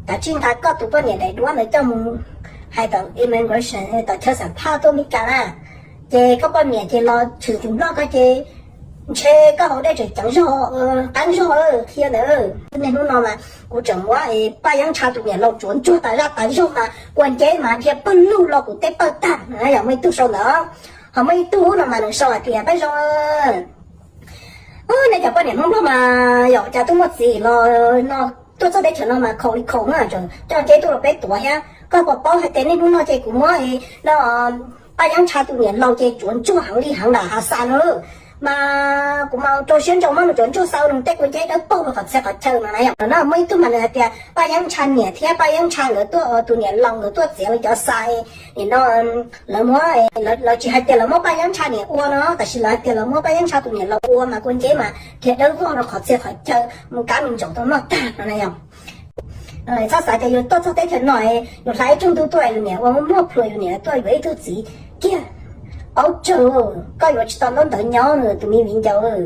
Kav tsij nqa koj tus poj niam daim duab ntawd coj mus hais tom immigration, tom chaw xam phaj tuaj Meskas na. Ces koj poj niam ces los tshwm tim Nplog koj ces ntshe koj hauv dej tseem ceev zog, qeeb zog qhia ntawd. Niaj hnub no mas kuv tseem muab Paj Yeeb Ntsha tus niam laus tsuav ntsuag tas zaj tas zog mas kua nceb mas dhia pawg lug los kuv teb pawg tag na. Yog muaj ib tug sau ntawd, ho muaj ib tug no mas nws sau hais tias, Paj Zoo, nej cov poj niam Hmoob Nplog mas yog cas tuaj muaj txiv los no tuaj txog teb chaws no mas khaus li khaus na, coj nceb tuaj rau peb tuav thiab. Koj puas paub hais tias niaj hnub no ces kuv muab no Paj Yeeb Ntsha tus niam laus ces tsuav ntsuag heev li heev nram hav xas no, mas kuv mas rau siab ntso muab nws tsuav ntsuag xa nws tej kua nceb dawb paug rau qhov txhia qhov chaw mas na. Yog no muaj ib tug mas nws hais tias Paj Yeeb Ntsha niam thiab Paj Yeeb Ntsha nkawd tuaj, tus niam laus nkawd tuaj txiav li cov xas no, lawv muab, lawv tsis hais tias lawv muab Paj Yeeb Ntsha niam ua no, tab sis lawv hais tias lawv muab Paj Yeeb Ntsha tus niam laus ua mas kua nceb mas dhia dawb vog rau qhov txhia qhov chaw mus kab me ntsaum tau noj tag no na yog. Txhob xav tias yus tuaj txog teb chaws no yus hla ib tsoog ntuj tuaj yus niam ua muaj plhus yus niam tuaj yuav ib tug txiv kiag. Aub tsawg, koj yuav tsis tau ntaub ntawv nyob tus me viv ncaus.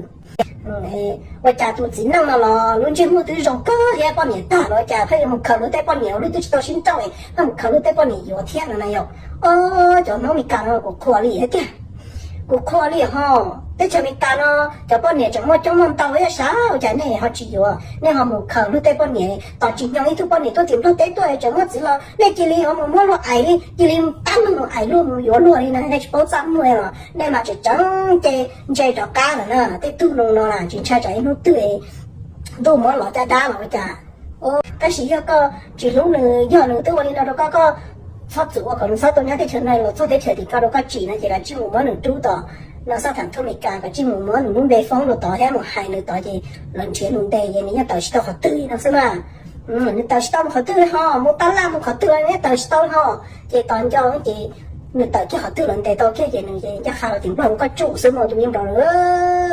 Ua cas tus txiv neej no los lub ntsej muag twb zoo kawg thiab poj niam tag los ua cas pheej mus khaws luag tej poj niam, luag twb tsis tau sib nrauj, pheej mus khaws luag tej poj niam yuav thiab no na yog. Ob, cov Hmoob Meskas no kuv qhuas li thiab tiag. Kuv qhuas li ho, teb chaws Meskas no cov poj niam tseem muaj coob muaj ntau thiab sav, ua cas nej ho tsis yuav, nej ho mus khaws luag tej poj niam, tos tsis nyob ib tug poj niam tuaj tim Nplog teb tuaj tseem muaj txiv los nej cia li ho mus muab luag ais li, cia li pab luag mus ais luag mus yuav luag li no, nej tsis paub txaj muag los nej mas tseem tseem ces ntse rov qab lawm na, tej tug no na tsis ntshai tsam ib hnub twg ntuj muab los caj dab los ua cas. Tab sis yog koj tsis hlub nws, yog nws twb ua li no rau koj, koj txhob txwm ua kom nws txhob tuaj nyob teb chaws no los txog teb chaws tim koj rau koj tsim no ces kav tsij mus muab nws rub tom no xab tham thub Meskas, kav tsij mus muab nws lub npe foob rau tod thiab mus hais nws tod ces lawv nrhiav nws ntes ces nws yeej tawm tsis tau qhov twg no xwb na. Nws tawm tsis tau mus qhov twg ho, mus tab laj mus qhov twg los nws yeej tawm tsis tau ho. Ces tos nco ces nws tawm kiag qhov twg los ntes tau kiag ces nws ncaj qha los tim Nplog mus koj tsuj xwb mas tus me nplog.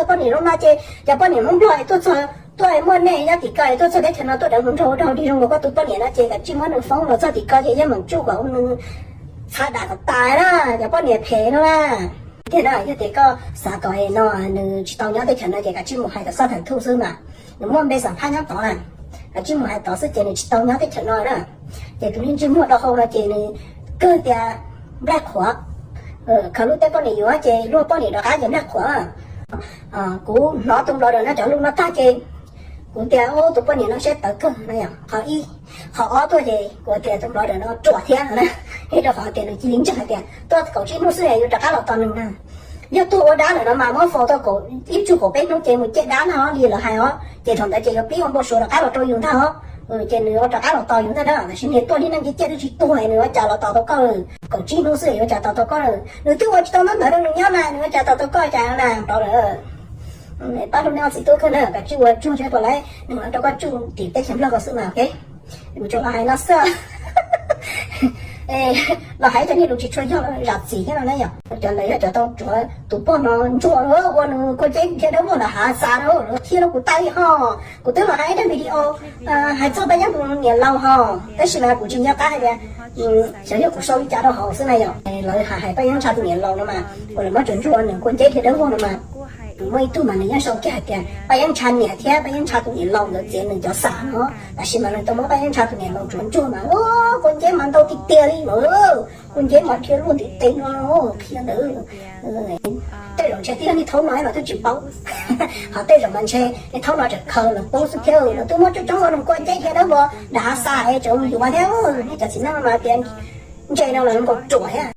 Poj niam zoo no ces cov poj niam Hmoob Nplog tuaj txog, tuaj muaj nej nyob tim ko tuaj txog teb chaws no tuaj deev hluas nraug ua dog dig zoo nkaus koj tus poj niam no ces kav tsij muab nws foob los txog tim ko ces yeej meem tsuj kom nws txha dam kom tas na, cov poj niam phem no na. Tiag na, yog tias koj xav kom no nws tsis tau nyob teb chaws no ces kav tsij mus hais tom xab tham thub xwb mas, nws muaj npe xam phaj nyob tod na, kav tsij mus hais tod xwb ces nws tsis tau nyob teb chaws no na. Ces tus niag ntsej muag do hau no ces nws kawg tias nplaig qhuav, khaws luag tej poj niam yuav ces luag poj niam rov qab ces nplaig qhuav. Kuv hnov tus nplog dawm no cov lus no tag ces kuv tias ub tus poj niam no siab tawv kawg no yom, qhov ib. Qhov ob tuaj ces kuv tias tus nplog dawm no ruam thiab no na, rau qhov tias nws cia li ntseeg hais tias tuaj kaum tsib hnub xwb yuav rov qab los tos nws na. Yog tuag ua dab lawm no mas muab faus tau kaum ib tsug kaum peb hnub ces mus ciaj dab ntag li lawv hais os, ces thaum ntawd ces yuav pib ua npau suav rov qab los rau yus ntag os. Ces nws ua rov qab los tos yus ntag na, tab sis niag tuaj li neej ciaj ciaj twb tsis tuag nws ua cas los tos tau koj lawm, kaum tsib hnub xwb yuav ua cas tos tau koj lawm, nws twb ua tsis tau ntaub ntawv rau nws nyob na nws ua cas tos tau koj cas na nplog lawm. Pab lub neej txiv tub kawg na, kav tsij ua tsuag tso pom lawm nws mam rau koj tsuj tim teb chaws Nplog ko xwb mas ok. Kuv tsuas los hais no xwb. Los hais cov niag lus tsis tshua yog zam txim thiab no na yom. Cov ntawd yog cov tau tsuav tus poj no ntsuag ua nws kua nceb dhia dawb vog ntawm hav xas na, lawv thiab rau kuv tau li ho. Kuv twb los hais ib daim video hais txog Paj Yeeb tus niam laus ho, tab sis mas kuv tsis nco qab hais tias xyov yog kuv sau li cas rau hauv xwb na yom. Lawv hais hais Paj Yeeb Ntsha tus niam laus no mas, uas lawv muab tsuav ntsuag ua nws kua nceb dhia dawb vog no mas, muaj ib tug mas nws yeej sau kiag hais tias Paj Yeeb Ntsha niam thiab Paj Yeeb Ntsha tus niam laus nkawd txiav nws cov xas no, tab sis mas nws tau muab Paj Yeeb Ntsha tus niam laus tsuav ntsuag mas kua nceb mas ntau tiag tiag li, kua nceb mas dhia luaj ntiv tes no, qhia ntawd. Tej zaum ntshe twb yog niag thaub no los twb tsis paub, ho tej zaum mas ntshe niag thaub no tseem khaws lawv paub xwb thiab, lawv twb muab tsuj tsuav ua nws kua nceb dhia dawb vog nram hav xas es tseem mus yuav thiab, nej cov txiv neej mas tias ntse no los zoo nkaus ruam thiab.